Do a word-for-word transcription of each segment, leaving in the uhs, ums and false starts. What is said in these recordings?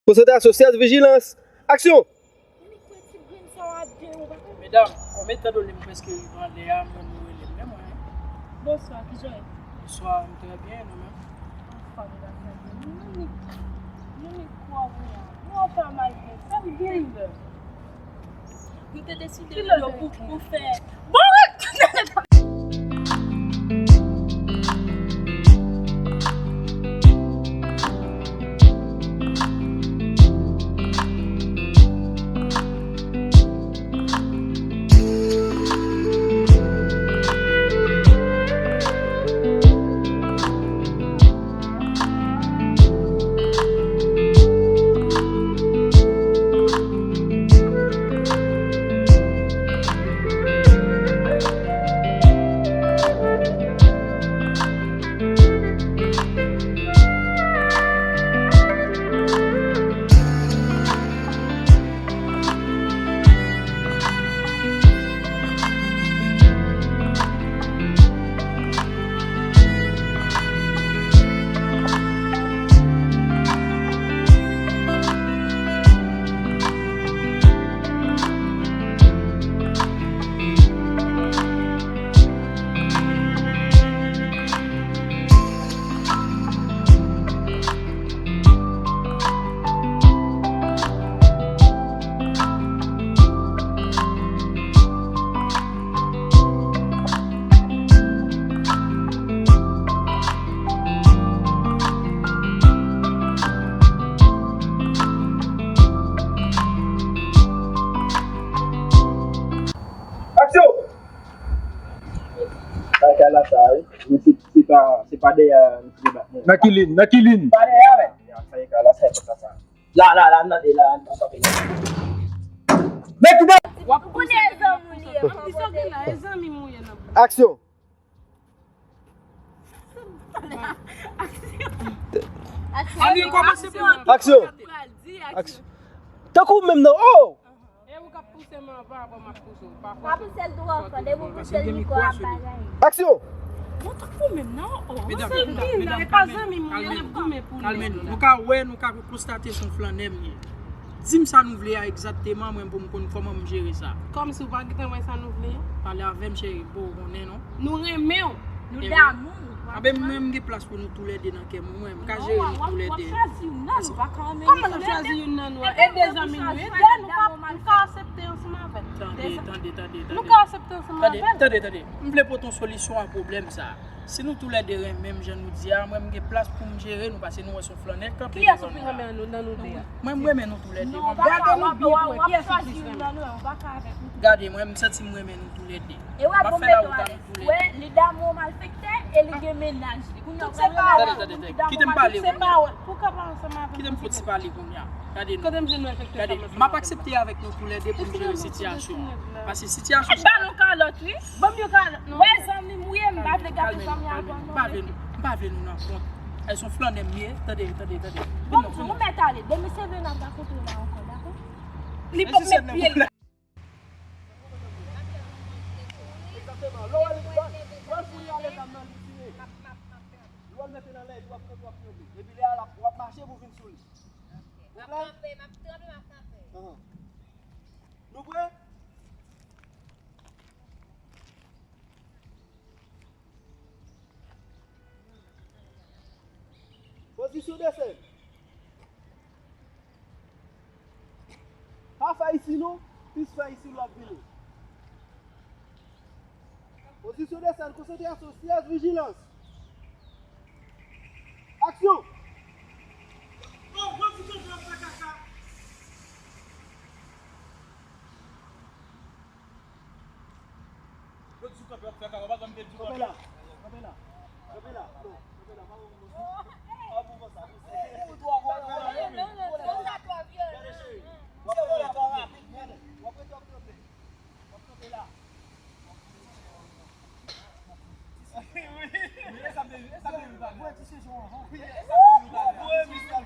Konsantrasyon, sèz, vijilans. Aksyon! Medam, konbyen tan done m prèske rive anlè a, mwen nou rele m, men mwen. Bonswa, kijan w ye? Bonswa, m trè byen, nou menm? Anfòm, gras a Dye. Nou ni, nou ni kò w la. Nou anfòm malgre sa, m byen. Nou te deside rele w pou, pou fè. Bon, ret! Aksyon! Sa e kay la sa, wi. Men se, se pa, se pa dèyè misye te bat mwen. Nan kilin, nan kilin. Pa dèyè, men. Sa e kay la sa, e pa sa. La, la, la, m nan de la, m nan kanpe la. Men kite! W ap pouse zanmi w ye. Aksyon! Aksyon! Aksyon! Tankou menm nan, oh! E ou k ap pouse m anvan, avan m ap pouse w. Pa pouse l twò fò, depi w pouse l mikwo a ap bagay. Aksyon! Bon, tankou menm nan, oh. Medam, medam, medam, kalme nou, kalme nou, kalme nou. Nou ka wè, nou ka konstate se yon flannè m ye. Di m sa nou vle a egzakteman, mwen pou m konn kòman m jere sa. Kòmsi w pa gentan wè sa nou vle a? Pale avè m, cheri, pou w konnen, non. Nou renmen w. Nou damou. Anben, mwen, m gen plas pou nou toulède nan kè m. Mwen, m ka jere nou toulède. Kòman n ap chwazi youn nan nou? E de zanmi nou ye, de nou ka, nou ka aksepte ansanm avè l. Tande, tande, tande, tande. Nou ka aksepte ansanm avè l. Tande, tande, tande. M vle pote yon solisyon a pwoblèm sa. Si nou toulède renmen m jan nou di a, mwen, m gen plas pou m jere nou, paske nou wè se yon flannè k kanpe devan nou la. Kiyès ou pi renmen nan nou de a? Mwen, m renmen nou toulède. Gade nou byen pou wè kiyès ou plis renmen. Gade, mwen, m santi m renmen nou toulède. M ap fè lawouta nou toulède. Li damou malfektè e li gen mennaj li. Kounye a, ou pral renmen yon moun ki damou malfektè. Kite m pale kounye a. Kite m fouti pale kounye a. Gade nou. Gade, m ap aksepte avèk nou toulède pou m jere sitiyasyon an. Paske sitiyasyon sa. Ban nou kalòt, wi. Ban m yon kalòt, non. Wè zanmi m, wi, m pa vle gate zanmi avè w, non. M pa vle nou, m pa vle nou nan kont. E se yon flannè m ye. Tande, tande, tande. Bon, ou mèt ale. Demen se lendi n ap rakontre w la ankò, dakò? Li p ap met pye l. Egzakteman. Lè w wè l, lè w wè l founi ale zam nan, li tire. Lè w wè l mete nan lèy, w ap kanpe, w ap kanpe. Epi lè a, l ap, w ap mache pou w vin sou li. Ou klè? Ahan. Nou prè? Pozisyon de sèn. Pa fè isi non, plis fè isi l ap vini. Pozisyon de sèn, konsantrasyon, siyèz, vijilans. Aksyon! Yo di kanpe, w ap fè kaka, w pa janm te di kanpe. Kanpe la. Kanpe la. Kanpe la. Non, kanpe la, pa pou konsa. Pa pou konsa. Ou twò bon. Gade cheri. W ap rete, w ap rete, w ap rete. W ap kanpe la. Wi. Wi, e sa m te, e sa m te di w talè. Wi, e sa m te di w talè. Wi.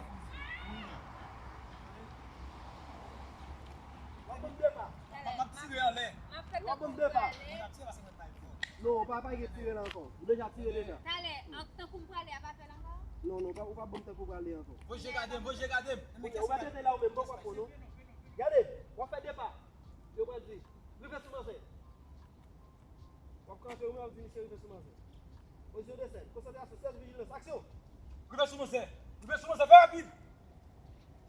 W ap ban m de pa. M ap tire anlè. W ap ban m de pa. Non, pa, pa gen tire la ankò. Ou deja tire deja. Talè, tankou m prale, a pa fè l ankò? Non, non, ou pa, ou pa ban m tankou prale ankò. Voye je gade m, voye je gade m. Ok, ou pa tete. Aksyon! Rive sou mwen, sè. Rive sou mwen, sè. Fè rapid.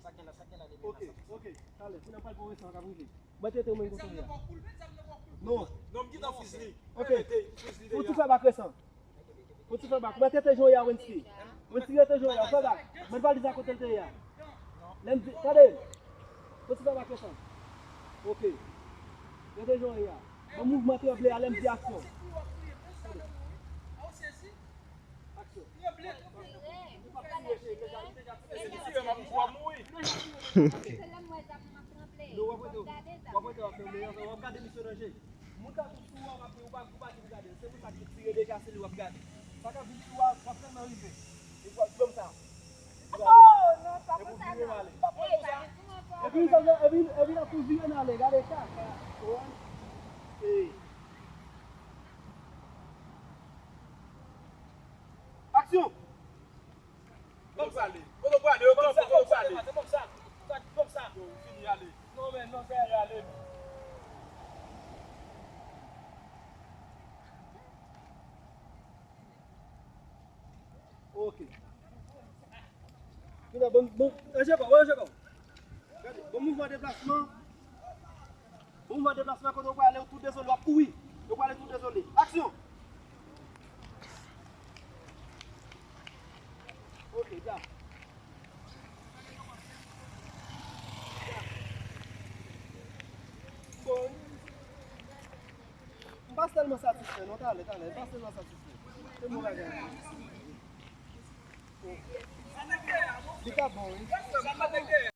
Sa gen la, sa gen la, demen. Ok, ok. Talè, si n ap pral pran resan k ap rive. Mwen te te mwen konsa ya. Non. Non, m gentan fizli. Ok. Fizli. Pou ti fè bak resan. Pou ti fè bak. Mwen te te jan ya, Wensky. Wensky rete jan ya. Fè bak. Mwen valiz a kote l te ye a. Lè m di, tande. Pou ti fè bak resan. Ok. Rete jan ya. Bon mouvman tranble a, lè m di aksyon. Epi, epi, epi, l ap tou vire n ale, gade sa. Aksyon! Ban m pale. Kote w prale? Yo kanpe, kote w prale? Ban m sa, ban m sa. Yo, ou fini ale. Non, men, non, sè, ale. Ok. Kounye a, bon, bon, ranje kò, ranje kò. Gade, bon mouvman deplasman. Bon mouvman deplasman, kote w prale, ou tou dezole, w ap kouri. Ou prale tou dezole. Aksyon! Ok, dja. Bon. M pa tèlman satisfè, non, talè, talè. M pa tèlman satisfè. Se bon bagay. Li ka bon, wi.